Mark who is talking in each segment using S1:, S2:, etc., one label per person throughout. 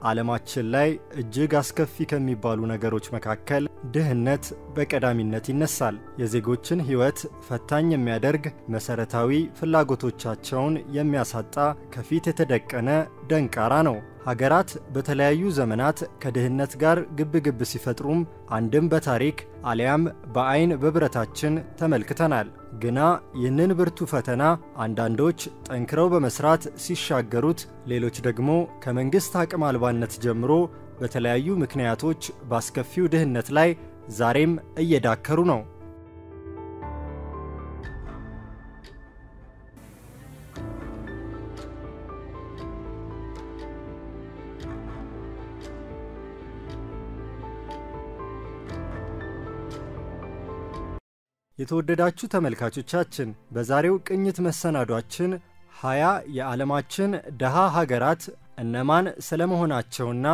S1: ዓለማችን ላይ እጅግ አስከፊ ከሚባሉ ነገሮች መካከል ድህነት በቀዳሚነት ይነሳል። የዜጎችን ሕይወት ፈታኝ የሚያደርግ፣ መሰረታዊ ፍላጎቶቻቸውን የሚያሳጣ፣ ከፊት የተደቀነ ደንቃራ ነው። ሀገራት በተለያዩ ዘመናት ከድህነት ጋር ግብግብ ሲፈጥሩም አንድም በታሪክ አሊያም በአይን በብረታችን ተመልክተናል። ግና ይህንን ብርቱ ፈተና አንዳንዶች ጠንክረው በመስራት ሲሻገሩት፣ ሌሎች ደግሞ ከመንግስት አቅም አልባነት ጀምሮ በተለያዩ ምክንያቶች ባስከፊው ድህነት ላይ ዛሬም እየዳከሩ ነው። የተወደዳችሁ ተመልካቾቻችን፣ በዛሬው ቅኝት መሰናዷችን 20 የዓለማችን ደሃ ሀገራት እነማን ስለመሆናቸውና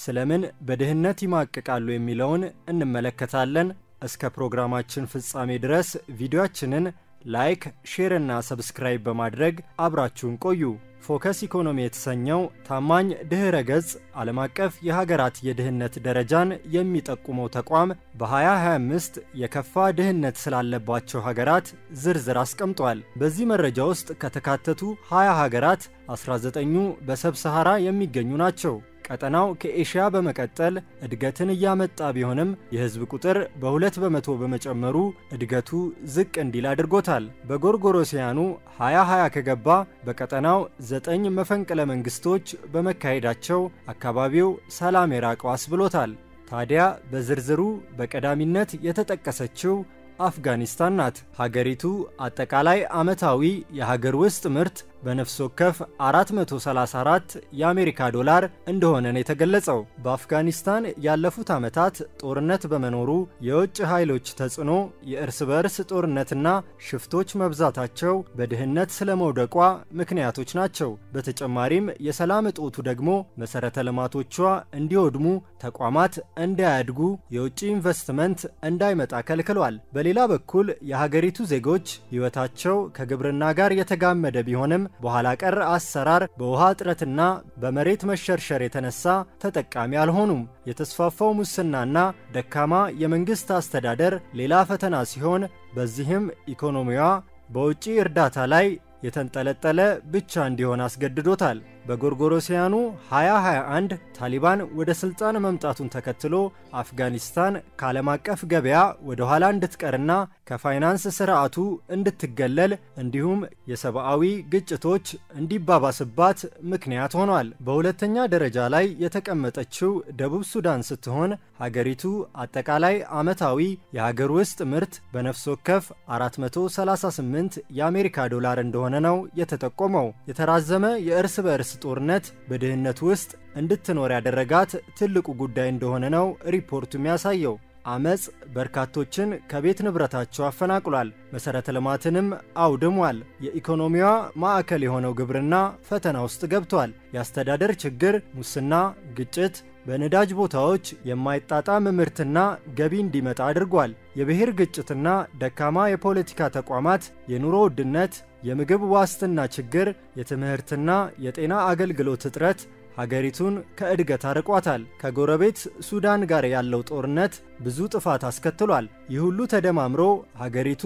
S1: ስለምን በድህነት ይማቅቃሉ የሚለውን እንመለከታለን። እስከ ፕሮግራማችን ፍጻሜ ድረስ ቪዲዮአችንን like፣ share እና subscribe በማድረግ አብራችሁን ቆዩ። ፎከስ ኢኮኖሚ የተሰኘው ታማኝ ድህረ ገጽ ዓለም አቀፍ የሀገራት የድህነት ደረጃን የሚጠቁመው ተቋም በ2025 የከፋ ድህነት ስላለባቸው ሀገራት ዝርዝር አስቀምጧል። በዚህ መረጃ ውስጥ ከተካተቱ 20 ሀገራት 19ኙ በሰብ ሰሃራ የሚገኙ ናቸው። ቀጠናው ከኤሽያ በመቀጠል እድገትን እያመጣ ቢሆንም የህዝብ ቁጥር በ2% በመጨመሩ እድገቱ ዝቅ እንዲል አድርጎታል። በጎርጎሮሲያኑ 2020 ከገባ በቀጠናው 9 መፈንቅለ መንግስቶች በመካሄዳቸው አካባቢው ሰላም የራቀው አስብሎታል። ታዲያ በዝርዝሩ በቀዳሚነት የተጠቀሰችው አፍጋኒስታን ናት። ሀገሪቱ አጠቃላይ ዓመታዊ የሀገር ውስጥ ምርት በነፍስ ወከፍ 434 የአሜሪካ ዶላር እንደሆነ ነው የተገለጸው። በአፍጋኒስታን ያለፉት ዓመታት ጦርነት በመኖሩ የውጭ ኃይሎች ተጽዕኖ፣ የእርስ በእርስ ጦርነትና ሽፍቶች መብዛታቸው በድህነት ስለመውደቋ ምክንያቶች ናቸው። በተጨማሪም የሰላም እጦቱ ደግሞ መሰረተ ልማቶቿ እንዲወድሙ፣ ተቋማት እንዳያድጉ፣ የውጭ ኢንቨስትመንት እንዳይመጣ ከልክሏል። በሌላ በኩል የሀገሪቱ ዜጎች ሕይወታቸው ከግብርና ጋር የተጋመደ ቢሆንም በኋላ ቀር አሰራር፣ በውሃ እጥረትና በመሬት መሸርሸር የተነሳ ተጠቃሚ አልሆኑም። የተስፋፋው ሙስናና ደካማ የመንግስት አስተዳደር ሌላ ፈተና ሲሆን፣ በዚህም ኢኮኖሚዋ በውጪ እርዳታ ላይ የተንጠለጠለ ብቻ እንዲሆን አስገድዶታል። በጎርጎሮሲያኑ 2021 ታሊባን ወደ ስልጣን መምጣቱን ተከትሎ አፍጋኒስታን ከዓለም አቀፍ ገበያ ወደ ኋላ እንድትቀርና ከፋይናንስ ስርዓቱ እንድትገለል እንዲሁም የሰብአዊ ግጭቶች እንዲባባስባት ምክንያት ሆኗል። በሁለተኛ ደረጃ ላይ የተቀመጠችው ደቡብ ሱዳን ስትሆን ሀገሪቱ አጠቃላይ ዓመታዊ የሀገር ውስጥ ምርት በነፍስ ወከፍ 438 የአሜሪካ ዶላር እንደሆነ ነው የተጠቆመው። የተራዘመ የእርስ በእርስ ጦርነት በድህነት ውስጥ እንድትኖር ያደረጋት ትልቁ ጉዳይ እንደሆነ ነው ሪፖርቱ የሚያሳየው። አመፅ በርካቶችን ከቤት ንብረታቸው አፈናቅሏል፣ መሰረተ ልማትንም አውድሟል። የኢኮኖሚዋ ማዕከል የሆነው ግብርና ፈተና ውስጥ ገብቷል። የአስተዳደር ችግር፣ ሙስና፣ ግጭት በነዳጅ ቦታዎች የማይጣጣም ምርትና ገቢ እንዲመጣ አድርጓል። የብሔር ግጭትና ደካማ የፖለቲካ ተቋማት፣ የኑሮ ውድነት፣ የምግብ ዋስትና ችግር፣ የትምህርትና የጤና አገልግሎት እጥረት ሀገሪቱን ከእድገት አርቋታል። ከጎረቤት ሱዳን ጋር ያለው ጦርነት ብዙ ጥፋት አስከትሏል። ይህ ሁሉ ተደማምሮ ሀገሪቱ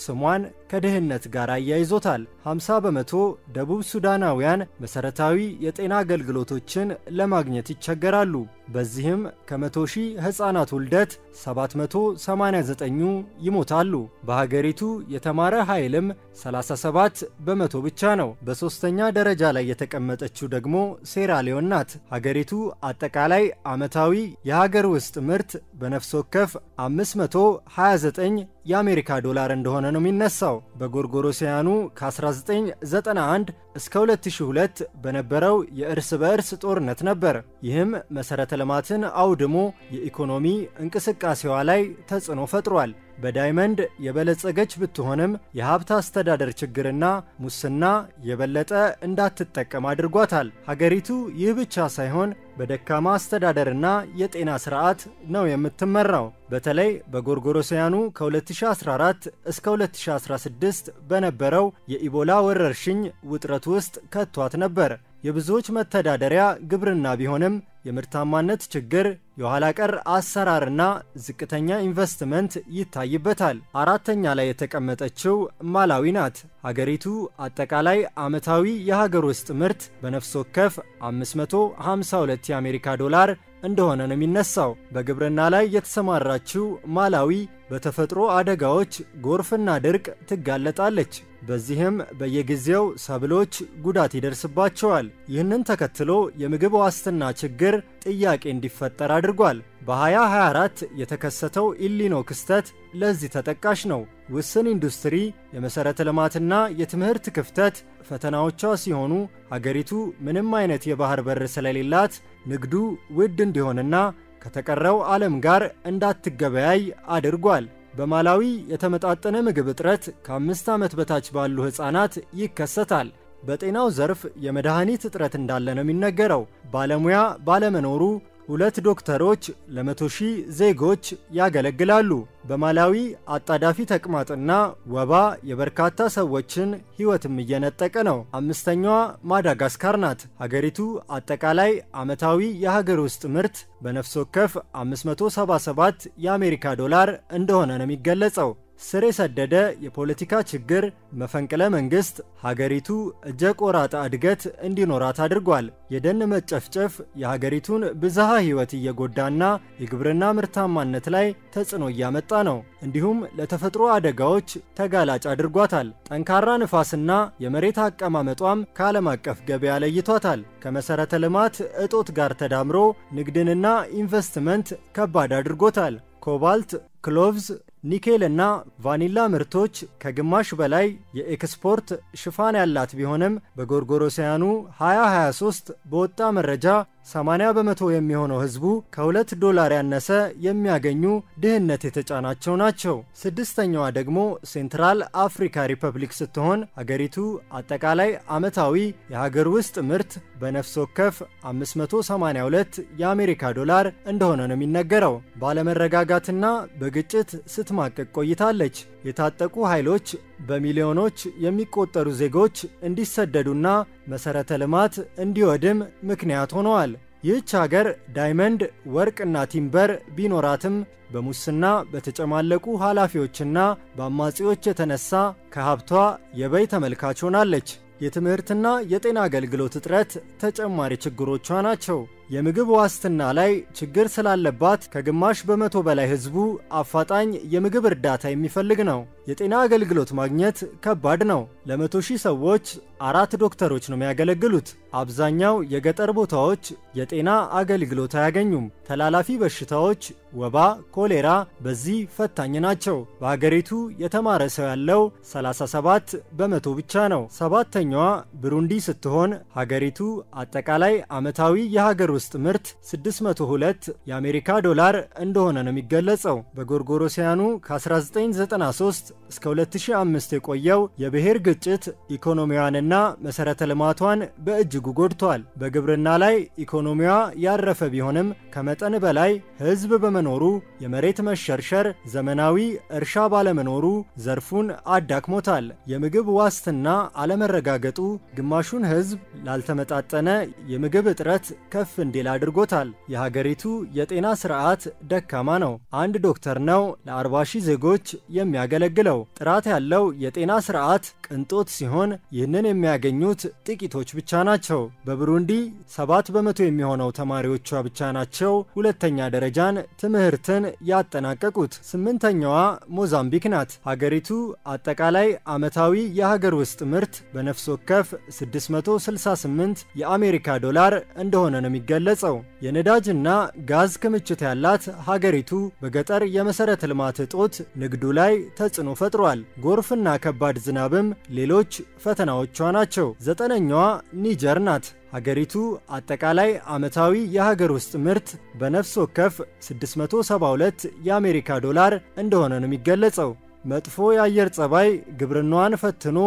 S1: ስሟን ከድህነት ጋር አያይዞታል። 50% ደቡብ ሱዳናውያን መሰረታዊ የጤና አገልግሎቶችን ለማግኘት ይቸገራሉ። በዚህም ከ100 ሺህ ሕፃናት ውልደት 789ኙ ይሞታሉ። በሀገሪቱ የተማረ ኃይልም 37% ብቻ ነው። በሶስተኛ ደረጃ ላይ የተቀመጠችው ደግሞ ሴራሊዮን ናት። ሀገሪቱ አጠቃላይ ዓመታዊ የሀገር ውስጥ ምርት በነፍስ ወከፍ 529 የአሜሪካ ዶላር እንደሆነ ነው የሚነሳው። በጎርጎሮሲያኑ ከ1991 እስከ 2002 በነበረው የእርስ በእርስ ጦርነት ነበር። ይህም መሰረተ ልማትን አውድሞ የኢኮኖሚ እንቅስቃሴዋ ላይ ተጽዕኖ ፈጥሯል። በዳይመንድ የበለጸገች ብትሆንም የሀብት አስተዳደር ችግርና ሙስና የበለጠ እንዳትጠቀም አድርጓታል። ሀገሪቱ ይህ ብቻ ሳይሆን በደካማ አስተዳደርና የጤና ስርዓት ነው የምትመራው። በተለይ በጎርጎሮሳውያኑ ከ2014 እስከ 2016 በነበረው የኢቦላ ወረርሽኝ ውጥረት ውስጥ ከቷት ነበር። የብዙዎች መተዳደሪያ ግብርና ቢሆንም የምርታማነት ችግር፣ የኋላ ቀር አሰራርና ዝቅተኛ ኢንቨስትመንት ይታይበታል። አራተኛ ላይ የተቀመጠችው ማላዊ ናት። ሀገሪቱ አጠቃላይ ዓመታዊ የሀገር ውስጥ ምርት በነፍስ ወከፍ 552 የአሜሪካ ዶላር እንደሆነ ነው የሚነሳው። በግብርና ላይ የተሰማራችው ማላዊ በተፈጥሮ አደጋዎች፣ ጎርፍና ድርቅ ትጋለጣለች። በዚህም በየጊዜው ሰብሎች ጉዳት ይደርስባቸዋል። ይህንን ተከትሎ የምግብ ዋስትና ችግር ጥያቄ እንዲፈጠር አድርጓል። በ2024 የተከሰተው ኢሊኖ ክስተት ለዚህ ተጠቃሽ ነው። ውስን ኢንዱስትሪ፣ የመሠረተ ልማትና የትምህርት ክፍተት ፈተናዎቿ ሲሆኑ፣ ሀገሪቱ ምንም አይነት የባህር በር ስለሌላት ንግዱ ውድ እንዲሆንና ከተቀረው ዓለም ጋር እንዳትገበያይ አድርጓል። በማላዊ የተመጣጠነ ምግብ እጥረት ከ5 ዓመት በታች ባሉ ሕፃናት ይከሰታል። በጤናው ዘርፍ የመድኃኒት እጥረት እንዳለ ነው የሚነገረው። ባለሙያ ባለመኖሩ 2 ዶክተሮች ለ100 ሺህ ዜጎች ያገለግላሉ። በማላዊ አጣዳፊ ተቅማጥና ወባ የበርካታ ሰዎችን ሕይወትም እየነጠቀ ነው። አምስተኛዋ ማዳጋስካር ናት። ሀገሪቱ አጠቃላይ ዓመታዊ የሀገር ውስጥ ምርት በነፍስ ወከፍ 577 የአሜሪካ ዶላር እንደሆነ ነው የሚገለጸው። ስር የሰደደ የፖለቲካ ችግር፣ መፈንቅለ መንግስት ሀገሪቱ እጀ ቆራጣ እድገት እንዲኖራት አድርጓል። የደን መጨፍጨፍ የሀገሪቱን ብዝሃ ሕይወት እየጎዳና የግብርና ምርታማነት ላይ ተጽዕኖ እያመጣ ነው። እንዲሁም ለተፈጥሮ አደጋዎች ተጋላጭ አድርጓታል። ጠንካራ ንፋስና የመሬት አቀማመጧም ከዓለም አቀፍ ገበያ ለይቷታል። ከመሰረተ ልማት እጦት ጋር ተዳምሮ ንግድንና ኢንቨስትመንት ከባድ አድርጎታል። ኮባልት፣ ክሎቭዝ፣ ኒኬል እና ቫኒላ ምርቶች ከግማሽ በላይ የኤክስፖርት ሽፋን ያላት ቢሆንም፣ በጎርጎሮሳውያኑ 2023 በወጣ መረጃ 80% የሚሆነው ህዝቡ ከ2 ዶላር ያነሰ የሚያገኙ ድህነት የተጫናቸው ናቸው። ስድስተኛዋ ደግሞ ሴንትራል አፍሪካ ሪፐብሊክ ስትሆን፣ ሀገሪቱ አጠቃላይ ዓመታዊ የሀገር ውስጥ ምርት በነፍስ ወከፍ 582 የአሜሪካ ዶላር እንደሆነ ነው የሚነገረው። ባለመረጋጋትና በግጭት ስትማቀቅ ቆይታለች። የታጠቁ ኃይሎች በሚሊዮኖች የሚቆጠሩ ዜጎች እንዲሰደዱና መሰረተ ልማት እንዲወድም ምክንያት ሆነዋል። ይህች ሀገር ዳይመንድ፣ ወርቅና ቲምበር ቢኖራትም፣ በሙስና በተጨማለቁ ኃላፊዎችና በአማጺዎች የተነሳ ከሀብቷ የበይ ተመልካች ሆናለች። የትምህርትና የጤና አገልግሎት እጥረት ተጨማሪ ችግሮቿ ናቸው። የምግብ ዋስትና ላይ ችግር ስላለባት ከግማሽ በመቶ በላይ ህዝቡ አፋጣኝ የምግብ እርዳታ የሚፈልግ ነው። የጤና አገልግሎት ማግኘት ከባድ ነው። ለ100 ሺህ ሰዎች 4 ዶክተሮች ነው የሚያገለግሉት። አብዛኛው የገጠር ቦታዎች የጤና አገልግሎት አያገኙም። ተላላፊ በሽታዎች፣ ወባ፣ ኮሌራ በዚህ ፈታኝ ናቸው። በሀገሪቱ የተማረ ሰው ያለው 37% ብቻ ነው። ሰባተኛዋ ብሩንዲ ስትሆን፣ ሀገሪቱ አጠቃላይ ዓመታዊ የሀገር ውስጥ ምርት 602 የአሜሪካ ዶላር እንደሆነ ነው የሚገለጸው። በጎርጎሮሲያኑ ከ1993 እስከ 2005 የቆየው የብሔር ግጭት ኢኮኖሚዋንና መሰረተ ልማቷን በእጅጉ ጎድቷል። በግብርና ላይ ኢኮኖሚዋ ያረፈ ቢሆንም፣ ከመጠን በላይ ሕዝብ በመኖሩ የመሬት መሸርሸር፣ ዘመናዊ እርሻ ባለመኖሩ ዘርፉን አዳክሞታል። የምግብ ዋስትና አለመረጋገጡ ግማሹን ሕዝብ ላልተመጣጠነ የምግብ እጥረት ከፍ እንዲል አድርጎታል። የሀገሪቱ የጤና ስርዓት ደካማ ነው። አንድ ዶክተር ነው ለ40 ሺህ ዜጎች የሚያገለግለው። ጥራት ያለው የጤና ስርዓት ቅንጦት ሲሆን፣ ይህንን የሚያገኙት ጥቂቶች ብቻ ናቸው። በብሩንዲ 7% የሚሆነው ተማሪዎቿ ብቻ ናቸው ሁለተኛ ደረጃን ትምህርትን ያጠናቀቁት። ስምንተኛዋ ሞዛምቢክ ናት። ሀገሪቱ አጠቃላይ ዓመታዊ የሀገር ውስጥ ምርት በነፍስ ወከፍ 668 የአሜሪካ ዶላር እንደሆነ ነው የሚገለጸው። የነዳጅና ጋዝ ክምችት ያላት ሀገሪቱ በገጠር የመሰረተ ልማት እጦት ንግዱ ላይ ተጽዕኖ ፈጥሯል። ጎርፍና ከባድ ዝናብም ሌሎች ፈተናዎቿ ናቸው። ዘጠነኛዋ ኒጀር ናት። ሀገሪቱ አጠቃላይ ዓመታዊ የሀገር ውስጥ ምርት በነፍስ ወከፍ 672 የአሜሪካ ዶላር እንደሆነ ነው የሚገለጸው። መጥፎ የአየር ጸባይ ግብርናዋን ፈትኖ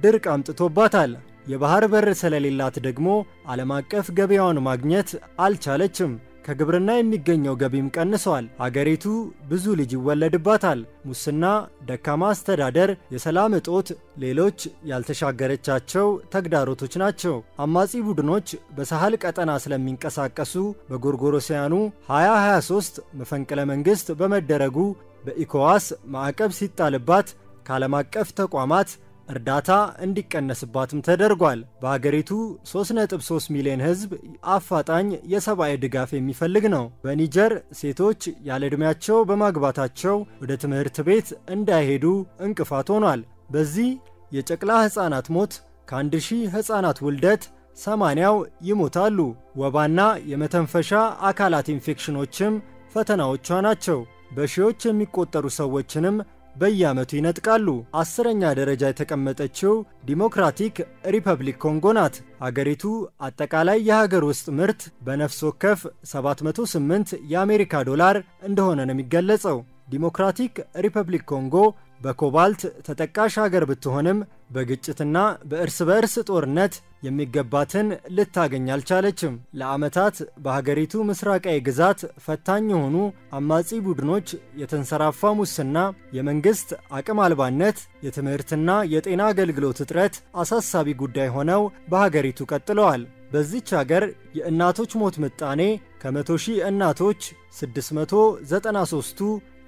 S1: ድርቅ አምጥቶባታል። የባህር በር ስለሌላት ደግሞ ዓለም አቀፍ ገበያውን ማግኘት አልቻለችም። ከግብርና የሚገኘው ገቢም ቀንሷል። ሀገሪቱ ብዙ ልጅ ይወለድባታል። ሙስና፣ ደካማ አስተዳደር፣ የሰላም እጦት ሌሎች ያልተሻገረቻቸው ተግዳሮቶች ናቸው። አማጺ ቡድኖች በሳህል ቀጠና ስለሚንቀሳቀሱ በጎርጎሮሳውያኑ 2023 መፈንቅለ መንግስት በመደረጉ በኢኮዋስ ማዕቀብ ሲጣልባት ከዓለም አቀፍ ተቋማት እርዳታ እንዲቀነስባትም ተደርጓል። በሀገሪቱ 3.3 ሚሊዮን ሕዝብ አፋጣኝ የሰብአዊ ድጋፍ የሚፈልግ ነው። በኒጀር ሴቶች ያለ ዕድሜያቸው በማግባታቸው ወደ ትምህርት ቤት እንዳይሄዱ እንቅፋት ሆኗል። በዚህ የጨቅላ ሕፃናት ሞት ከ1000 ሕፃናት ውልደት 80ው ይሞታሉ። ወባና የመተንፈሻ አካላት ኢንፌክሽኖችም ፈተናዎቿ ናቸው። በሺዎች የሚቆጠሩ ሰዎችንም በየዓመቱ ይነጥቃሉ። 10ኛ ደረጃ የተቀመጠችው ዲሞክራቲክ ሪፐብሊክ ኮንጎ ናት። ሀገሪቱ አጠቃላይ የሀገር ውስጥ ምርት በነፍስ ወከፍ 708 የአሜሪካ ዶላር እንደሆነ ነው የሚገለጸው። ዲሞክራቲክ ሪፐብሊክ ኮንጎ በኮባልት ተጠቃሽ ሀገር ብትሆንም በግጭትና በእርስ በእርስ ጦርነት የሚገባትን ልታገኝ አልቻለችም። ለዓመታት በሀገሪቱ ምስራቃዊ ግዛት ፈታኝ የሆኑ አማጺ ቡድኖች፣ የተንሰራፋ ሙስና፣ የመንግስት አቅም አልባነት፣ የትምህርትና የጤና አገልግሎት እጥረት አሳሳቢ ጉዳይ ሆነው በሀገሪቱ ቀጥለዋል። በዚች ሀገር የእናቶች ሞት ምጣኔ ከ100 ሺህ እናቶች 693ቱ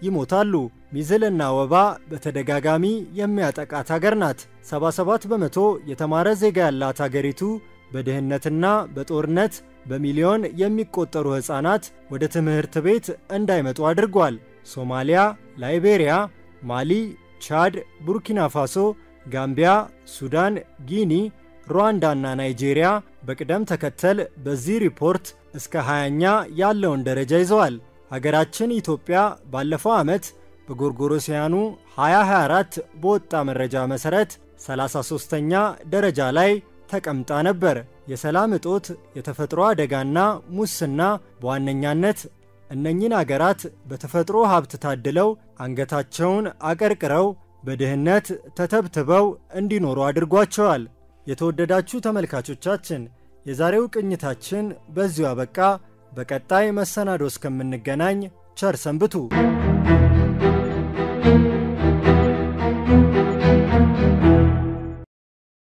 S1: ይሞታሉ። ሚዝልና ወባ በተደጋጋሚ የሚያጠቃት ሀገር ናት። 77% የተማረ ዜጋ ያላት ሀገሪቱ በድህነትና በጦርነት በሚሊዮን የሚቆጠሩ ሕፃናት ወደ ትምህርት ቤት እንዳይመጡ አድርጓል። ሶማሊያ፣ ላይቤሪያ፣ ማሊ፣ ቻድ፣ ቡርኪና ፋሶ፣ ጋምቢያ፣ ሱዳን፣ ጊኒ፣ ሩዋንዳና ናይጄሪያ በቅደም ተከተል በዚህ ሪፖርት እስከ 20ኛ ያለውን ደረጃ ይዘዋል። ሀገራችን ኢትዮጵያ ባለፈው ዓመት በጎርጎሮሳውያኑ 2024 በወጣ መረጃ መሰረት 33ኛ ደረጃ ላይ ተቀምጣ ነበር። የሰላም እጦት፣ የተፈጥሮ አደጋና ሙስና በዋነኛነት እነኚህን አገራት በተፈጥሮ ሀብት ታድለው አንገታቸውን አቀርቅረው በድህነት ተተብትበው እንዲኖሩ አድርጓቸዋል። የተወደዳችሁ ተመልካቾቻችን፣ የዛሬው ቅኝታችን በዚሁ አበቃ። በቀጣይ መሰናዶ እስከምንገናኝ ቸር ሰንብቱ።